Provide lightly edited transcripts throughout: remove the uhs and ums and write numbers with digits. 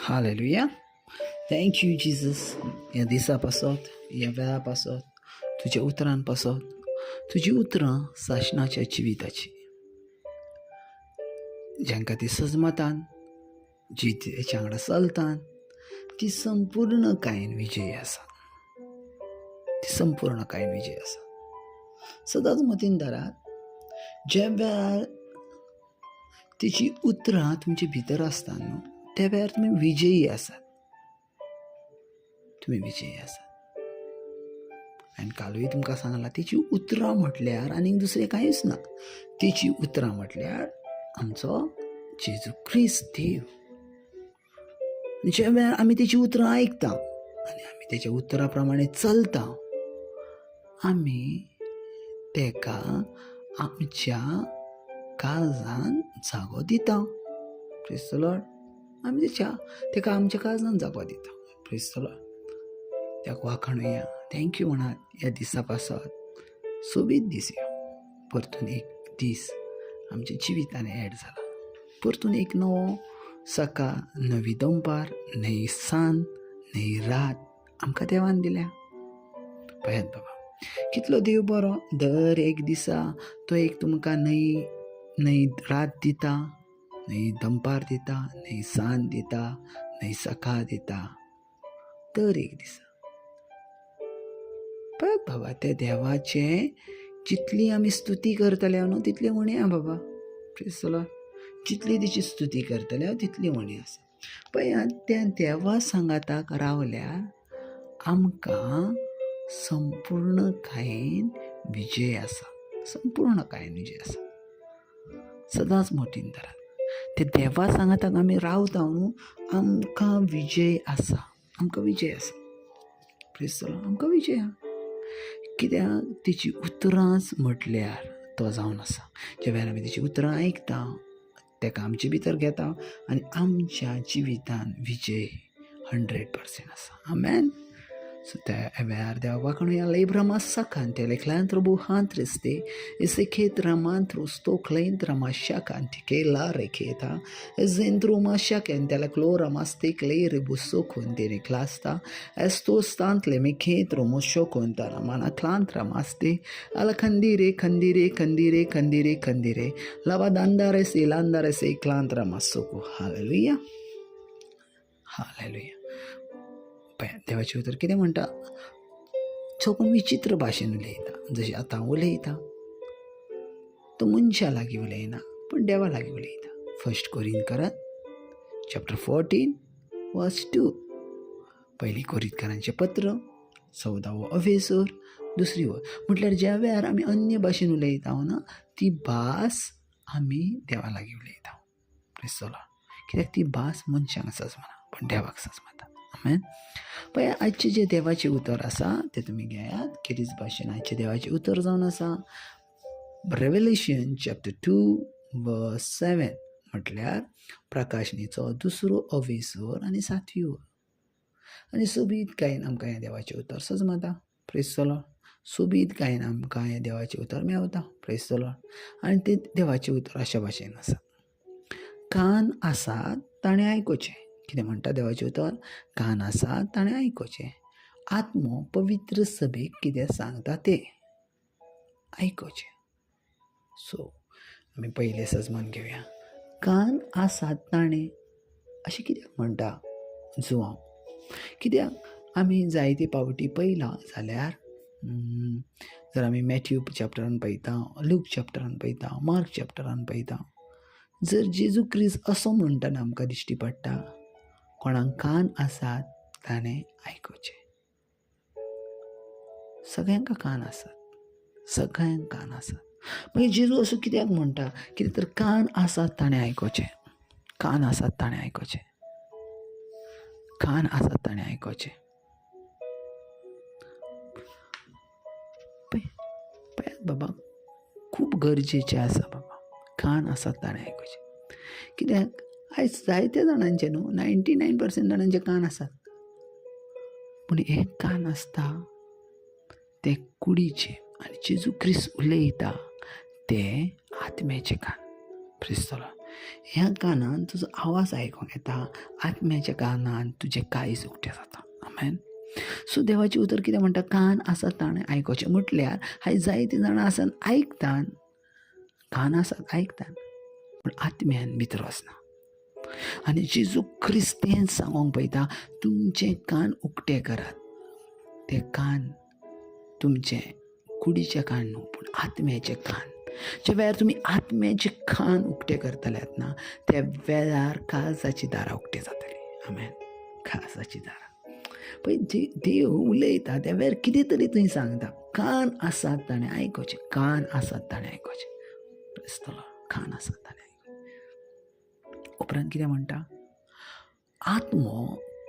Hallelujah. Thank you Jesus. ह्या दिसा पासत, ह्या वेळा पासत, तुज्या उतरान पासत. तुजी उतरां सासणाच्या जिविताची, जांकां ती सजमतान जी तेच्या वांगडा चलतात ती संपूर्ण कायन विजयी आसा, ती संपूर्ण कायन विजयी आसा. सदांच मतीन धरात, ज्या वेळार तिची उतरां तुमचे भितर आसता न्हू, त्या वेळार तुमी विजयी आसात, तुमी विजयी आसात. आनी कालूय तुमकां सांगलां, तिची उतरां म्हटल्यार आनीक दुसरें कांयच ना, तिची उतरां म्हटल्यार आमचो जेजू क्रिस्त देव. ज्या वेळार आमी तेची उतरां आयकता आनी आमी तेच्या उतरा प्रमाणे चलता, आमी तेका आमच्या काळजान जागो दिता. Praise the Lord. आमी तेच्या तेका आमच्या काळजान जागो दिता. Praise the Lord. तेका वाखाणुया, thank you म्हणात ह्या दिसा पासत. सोबीत दीस ह्यो, परतून एक दीस आमच्या जिवितान एड जाला, परतून एक नवो सकाळ, नवी दनपार, नवी सांज, नवी रात आमकां देवान दिल्या. पळयात बाबा कितलो देव बरो, दर एक दिसा तो एक तुमकां नवी नवी रात दिता, नवी दनपार दिता, नवी सांज दिता, नवी सकाळ दिता, दर एक दिसा. पळयात बाबा, त्या देवाचें जितली आमी स्तुती करतले न्हू तितली उणी आहा बाबा. Praise the Lord. जितली तिची स्तुती करतले तितली उणी आसा. पळयात, त्या देवा सांगाताक रावल्यार आमकां संपूर्ण कायेन विजय आसा, संपूर्ण कायेन विजय आसा. सदांच मोटीन धरात, ते देवा सांगाताक आमी रावता न्हू, आमकां विजय आसा, आमकां विजय आसा. Praise the Lord. आमकां विजय आहा, कित्याक तिची उतरांच म्हटल्यार तो जावन आसा. ज्या वेळार आमी तिची उतरां आयकता, तेका आमचे भितर घेता आनी आमच्या जिवितान विजय 100% आसा. आमेन. सो त्या वेळार देवा वाखाणुया. लेब्रमा sakanti le buhantriste eseketra mantro sto klentra mashakanti che la reketa ezentro mashakente la clora maste clere busso contiene clasta esto stantle me chetro mosho contara mana clantra maste alla candire candire candire candire candire lavadandare se landare se clantra masoko. Hallelujah. Hallelujah. पळय देवाचें उतर कितें म्हणटा, जो कोण विचित्र भाशेन उलयता, जशें आतां उलयता, तो मनशा लागीं उलयना पूण देवा लागीं उलयता. फर्स्ट कोरिंतकारां चॅप्टर 14 वर्स 2, पयली कोरिंतकारांचें पत्र 14वो अवेसर दुसरी वर. म्हटल्यार ज्या वेळार आमी अन्य भाशेन उलयता ना, ती भास आमी देवा लागीं उलयता. Praise the Lord. कित्याक ती भास मनशांक सजमना पूण देवाक सजमता. आमेन. पळय आजचें जें देवाचें उतर आसा तें तुमी घेयात. खेरीज भाशेन आजचें देवाचें उतर जावन आसा रेवलेशन चॅप्टर 2 वर्स 7, म्हटल्यार प्रकाशनीचो दुसरो अवेसर आनी 7वी वर. आनी सोबीत गायन आमकां हें देवाचें उतर सजमता. Praise the Lord. सोबीत गायन आमकां हें देवाचें उतर मेवता. Praise the Lord. आनी तें देवाचें उतर अशा भाशेन आसा, कान आसा ताणें आयकुचें. कितें म्हणटा देवाचें उतर? कान आसा ताणें आयकुचें. आत्मो पवित्र सभेक कितें सांगता तें आयकुचें. सो आमी पयलें सजमान घेवया. कान आसा ताणें अशें कित्याक म्हणटा जुवांव? कित्याक आमी जायते पावटी पळयलां जाल्यार जर आमी मॅथ्यू चॅप्टरान पळयता, लूक चॅप्टरान पळयता, मार्क चॅप्टरान पळयता, जर जेजू क्रिस्त असो म्हणटना आमकां दिश्टी पडटा, कोणाक कान आसात ताणें आयकुचें. सगळ्यांक कान आसात, सगळ्यांक कान आसात. मागीर जेजू असो कित्याक म्हणटा? कित्याक तर कान आसात ताणें आयकुचें, कान आसात ताणें आयकुचें, कान आसात ताणें आयकुचें. पळयात बाबा, खूब गरजेचें आसा बाबा, कान आसात ताणें आयकुचें. कित्याक आयज जायते जाणांचे न्हू 99% जाणांचे कान आसात, पूण एक कान आसता तें कुडीचें, आनी जेजू क्रिस्त उलयता तें आत्म्याचें कान. Praise the Lord. ह्या कानान तुजो आवाज आयकोंक येता, आत्म्याच्या कानान तुजें काळीज उक्तें जाता. आमेन. सो देवाचें उतर कितें म्हणटा, कान आसा ताणें आयकोचें. म्हटल्यार आयज जायतीं जाणां आसात आयकतात, कान आसात आयकतात, पूण आत्म्यान भितर वचना. आनी जेजू क्रिस्तेन सांगोंक पळयता, तुमचें कान उक्तें करात. ते कान तुमचें कुडीचें कान न्हू, पूण आत्म्याचें कान. ज्या वेळार तुमी आत्म्याचें कान उक्तें करतल्यात ना, त्या वेळार काळजाची दारां उक्तें जातलीं. आमेन. काळजाची दारां. पळय, देव उलयता त्या वेळार कितें तरी थंय सांगता. कान आसात ताणें आयकोचें, कान आसात ताणें आयकोचें. क्रिस्तलो कान आसात ताणें आयकोचें. उपरांत कितें म्हणटा, आत्मो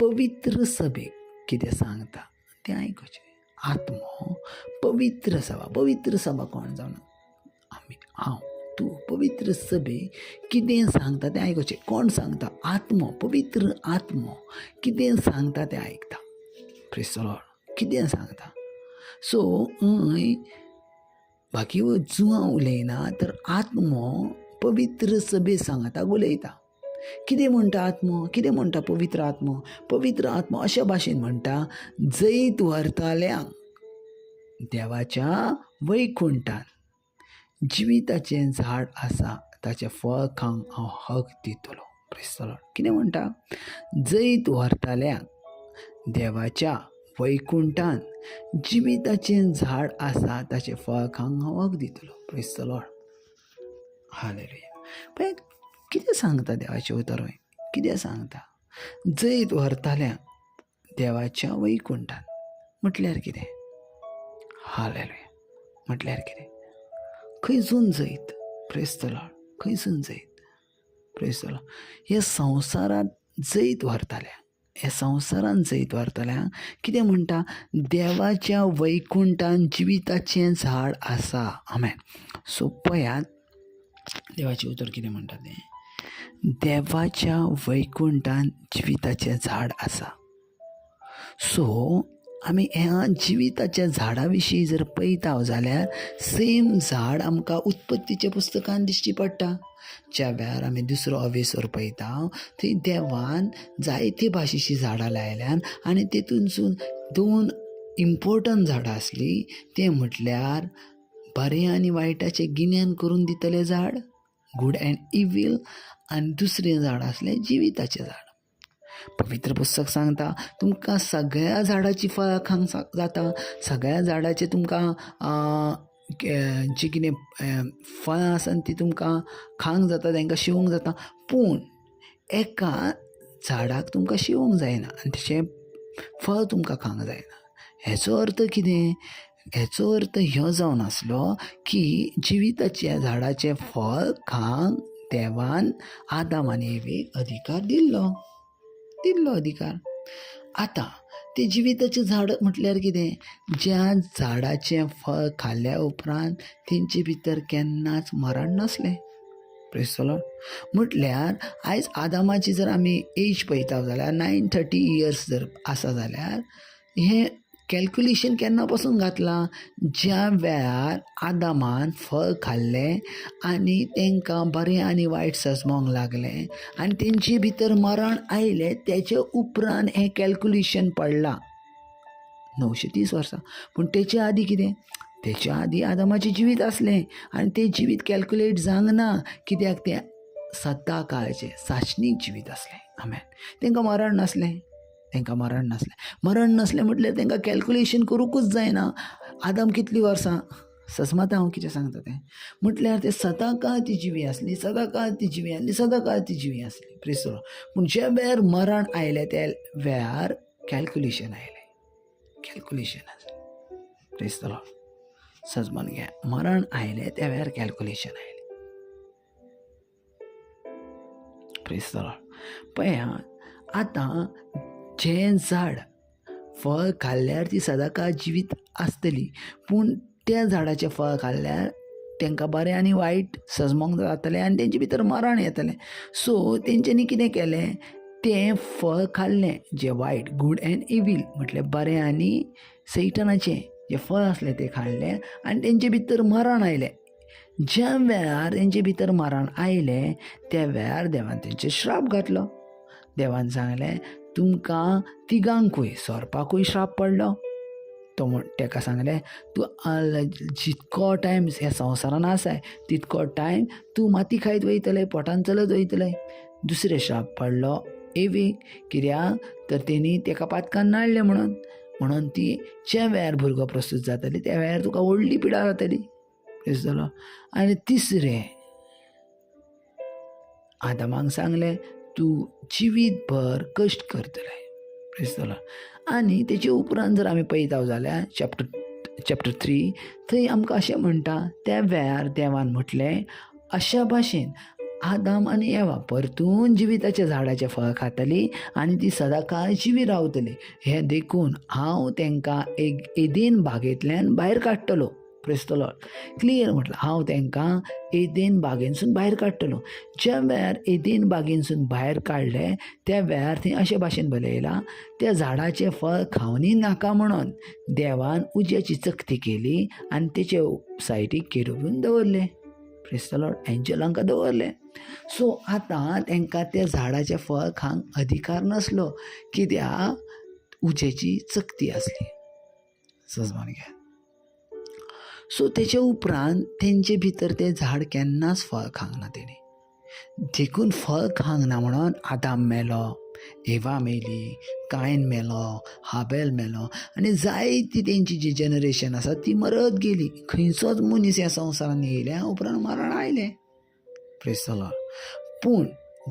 पवित्र सभेक कितें सांगता तें आयकोचें. आत्मो पवित्र सभा. पवित्र सभा कोण जावन आमी, हांव, तूं. पवित्र सभे कितें सांगता तें आयकोचें. कोण सांगता? आत्मो, पवित्र आत्मो कितें सांगता तें आयकता. प्रेज the Lord. कितें सांगता? सो बाकी जुआं उलयना, तर आत्मो पवित्र सभे सांगता उलयता. कितें म्हणटा आत्मो? कितें म्हणटा पवित्र आत्मो? पवित्र आत्मो अशा भाशेन म्हणटा, जैत व्हरतल्यांक देवाच्या वैकुंठान जिविताचें झाड आसा ताचें फळ खावंक हांव हक दितलो. Praise the Lord. कितें म्हणटा? जैत व्हरतल्यांक देवाच्या वैकुंठान जिविताचें झाड आसा ताचें फळ खावंक हांव हक दितलो. Praise the Lord. हालेलुया. पळय कितें सांगता देवाचें उतर, कितें सांगता? जैत व्हरतल्यांक देवाच्या वैकुंठान म्हटल्यार कितें? हालेलुया. म्हटल्यार कितें? खंयसून जैत? प्रेज the Lord. खंयसून जैत? Praise the Lord. ह्या संवसारांत जैत व्हरतल्या, ह्या संवसारांत जैत व्हरतल्या कितें म्हणटा? देवाच्या वैकुंठान जिविताचें झाड आसा. आमेन. सो पळयात देवाचें उतर कितें म्हणटा तें, देवाच्या वैकुंठान जिविताचें झाड आसा. सो आमी ह्या जिविताच्या झाडा विशीं जर पळयता जाल्यार सेम झाड आमकां उत्पत्तीच्या पुस्तकान दिश्टी पडटा. ज्या वेळार आमी दुसरो अवेसर पळयता थंय देवान जायते भाशेचीं झाडां लायल्यान आनी तेतूनसून दोन इम्पोर्टंट झाडां आसलीं, तें म्हटल्यार बरें आनी वायटाचें गिन्यान करून दितलें झाड, गूड एंड इवील, आनी दुसरें झाड आसलें जिविताचें झाड. पवित्र पुस्तक सांगता तुमकां सगळ्या झाडाची फळां खावंक जाता, सगळ्या झाडाचे तुमकां जी कितें फळां आसा ती तुमकां खावंक जाता, तांकां शिवंक जाता, पूण एका झाडाक तुमकां शिवंक जायना आनी तेचें फळ तुमकां खावंक जायना. हेचो अर्थ कितें? हेचो अर्थ ह्यो जावन आसलो की जिविताच्या झाडाचें फळ खावंक देवान आदाम आनी एवेक अधिकार दिल्लो, दिल्लो अधिकार. आतां तें जिविताचें झाड म्हटल्यार कितें? ज्या झाडाचें फळ खाल्ल्या उपरांत तेंचे भितर केन्नाच मरण नासलें. Praise the Lord. म्हटल्यार आयज आदामाची जर आमी एज पळयता जाल्यार 930 इयर्स जर आसा जाल्यार हें कॅल्क्युलेशन केन्ना पसून घातलां? ज्या वेळार आदामान फळ खाल्लें आनी तांकां बरें आनी वायट सजमोंक लागलें आनी तेंचे भितर मरण आयलें, तेचे उपरांत हें कॅल्क्युलेशन पडलां 930 वर्सां. पूण तेचे आदीं कितें? तेच्या आदीं आदामाचें जिवीत आसलें आनी तें जिवीत कॅल्क्युलेट जावंक ना, कित्याक तें सदां काळचें साशनीक जिवीत आसलें. आमेन. तांकां मरण नासलें, तांकां मरण नासलें. मरण नासलें म्हटल्यार तांकां कॅल्क्युलेशन करूंकूच जायना. आदाम कितलीं वर्सां सजमाता हांव कितें सांगता तें म्हटल्यार तें सदां काळ ती जिवी आसली, सदां काळ ती जिवी आसली, सदां काळ ती जिवी आसली. Praise the Lord. पूण ज्या वेळार मरण आयलें त्या वेळार कॅल्क्युलेशन आयलें, कॅल्क्युलेशन आसलें. Praise the Lord. सजमान घे, मरण आयलें त्या वेळार कॅल्क्युलेशन आयलें. Praise the Lord. पळया आतां जें झाड फळ खाल्ल्यार ती सदांकाळ जिवीत आसतली, पूण त्या झाडाचें फळ खाल्ल्यार तांकां बरें आनी वायट सजमोंक जातलें आनी तेंचे भितर मरण येतलें. सो तेंच्यांनी कितें केलें? तें फळ खाल्लें जें वायट, गूड एंड इवील म्हटल्यार बरें आनी सैटनाचें जें फळ आसलें तें खाल्लें आनी तेंचे भितर मरण आयलें. ज्या वेळार तेंचे भितर मरण आयलें त्या वेळार देवान तेंचेर श्राप घातलो. देवान सांगलें तुमकां तिगांकूय, सोरपाकूय श्राप पडलो. तो म्हण तेका सांगलें तूं जितको टायम ह्या संवसारान आसाय तितको टायम तूं माती खायत वयतलें, पोटान चलत वयतलें. दुसरें श्राप पडलो एवीक, कित्याक तर तेणी तेका पातकान नाडलें म्हणून. म्हणून ती ज्या वेळार भुरगो प्रस्तूत जातली त्या वेळार तुका व्हडली पिडा जातली. दिसतलो. आनी तिसरें आदामाक सांगलें तूं जिवीत भर कश्ट करतलें. दिसतलो. आनी तेचे उपरांत जर आमी पळयता जाल्यार चॅप्टर 3 थंय आमकां अशें म्हणटा, त्या वेळार देवान म्हटलें अशा भाशेन आदाम आनी एवा परतून जिविताच्या झाडाचें फळ खातली आनी ती सदांकाळ जिवी रावतली. हें देखून हांव तांकां एक एदेन बागेंतल्यान भायर काडटलो. प्रेसतलो क्लियर म्हटलं, हांव तांकां एदेन बागेनसून भायर काडटलो. ज्या वेळार एदेन बागेनसून भायर काडले त्या वेळार थंय अशे भाशेन बरयलां, त्या झाडाचें फळ खावनी नाका म्हणून देवान उज्याची चकती केली आनी तेचे सायडीक केरुबीन दवरले. प्रेसतलो एंजलांका दवरले. सो आतां तांकां त्या झाडाचें फळ खावंक अधिकार नासलो, कित्याक उज्याची चकती आसली. सजमान घ्या. सो तेचे उपरांत तेंचे भितर तें झाड केन्नाच फळ खावंक ना तेणी. देखून फळ खावंक ना म्हणून आदाम मेलो, एवा मेली, कायन मेलो, हाबेल मेलो आनी जायती तेंची जी जनरेशन आसा ती मरत गेली. खंयचोच मनीस ह्या संवसारान येयल्या उपरांत मरण आयलें. प्रेसलो. पूण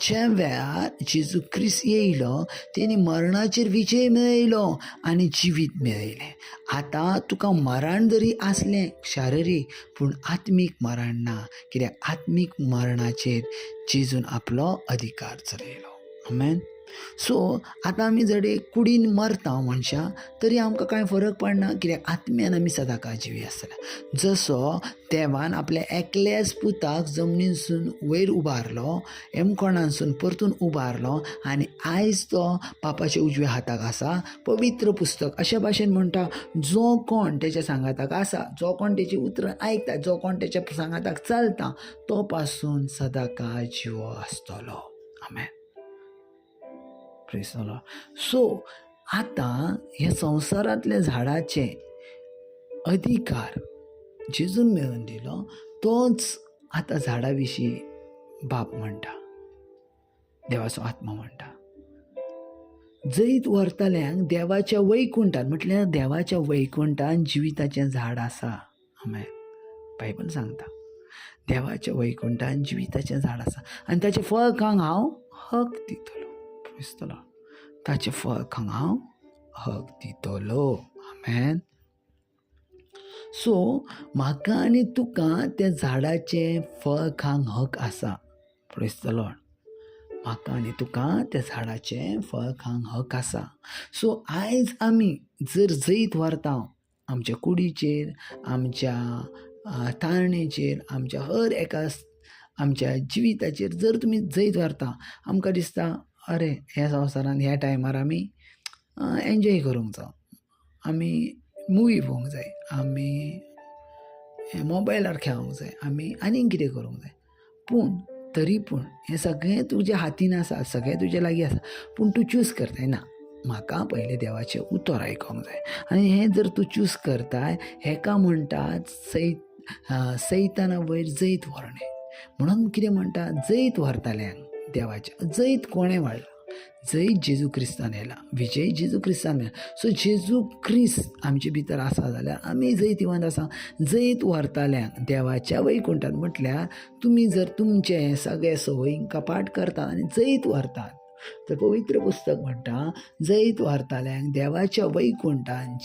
ज्या वेळार जेजू क्रिस्त येयलो तेणी मरणाचेर विजय मेळयलो आनी जिवीत मेळयलें. आतां तुका मरण जरी आसलें शारिरीक, पूण आत्मीक मरण ना, कित्याक आत्मीक मरणाचेर जेजून आपलो अधिकार चलयलो. आमेन. सो आतां आमी जरी कुडीन मरता मनशां तरी आमकां कांय फरक पडना, कित्याक आत्म्यान आमी सदांकाळ जिवी आसतले. जसो देवान आपल्या एकल्याच पुताक जमनीनसून वयर उबारलो, एमकोणानसून परतून उबारलो आनी आयज तो पापाच्या उजव्या हाताक आसा. पवित्र पुस्तक अशे भाशेन म्हणटा, जो कोण तेच्या सांगाताक आसा, जो कोण तेची उतरां आयकता, जो कोण तेच्या सांगाताक चलता तो पासून सदांकाळ जिवो आसतलो. आमेन. सो आतां ह्या संवसारांतल्या झाडाचे अधिकार जेजून मेळोवन दिलो, तोच आतां झाडा विशीं बाप म्हणटा, देवाचो आत्मा म्हणटा, जैत व्हरतल्यांक देवाच्या वैकुंठान, म्हटल्यार देवाच्या वैकुंठान जिविताचें झाड आसा. आमेन. बायबल सांगता देवाच्या वैकुंठान जिविताचें झाड आसा आनी ताचें फळ खावंक हांव हक दितलो. दिसतलो. ताचें फळ खावंक हांव हक दितलो. आमेन. सो म्हाका आनी तुका त्या झाडाचें फळ खावंक हक आसा. प्रेसतलो. म्हाका आनी तुका त्या झाडाचें फळ खावंक हक आसा. सो आयज आमी जर जैत व्हरता आमच्या कुडीचेर, आमच्या तारणेचेर, आमच्या हर एका आमच्या जिविताचेर जर तुमी जैत व्हरता, आमकां दिसता अरे ह्या संवसारान ह्या टायमार आमी एन्जॉय करूंक जावं, आमी मुवी पळोवंक जाय, आमी मोबायलार खेळोंक जाय, आमी आनीक कितें करूंक जाय. पूण तरी पूण हें सगळें तुज्या हातीन आसा, सगळें तुज्या लागीं आसा, पूण तूं चूज करताय ना म्हाका पयलें देवाचें उतर आयकोंक जाय. आनी हें जर तूं चूज करताय हेका म्हणटात सैताना वयर जैत व्हरणें. म्हणून कितें म्हणटा, जैत व्हरतल्यांक देवाचें जैत कोणें व्हरलां? जैत जेजू क्रिस्तान येयला, विजय जेजू क्रिस्तान मेळ्ळा. सो जेजू क्रिस्त आमचे भितर आसा जाल्यार आमी जैतिवंत आसा. जैत व्हरतल्यांक देवाच्या वैकुंठान म्हटल्यार तुमी जर तुमचें सगळे संवयींक कपाट करतात आनी जैत व्हरतात तर पवित्र पुस्तक म्हणटा जैत व्हरतल्यांक देवाच्या वैकुंठान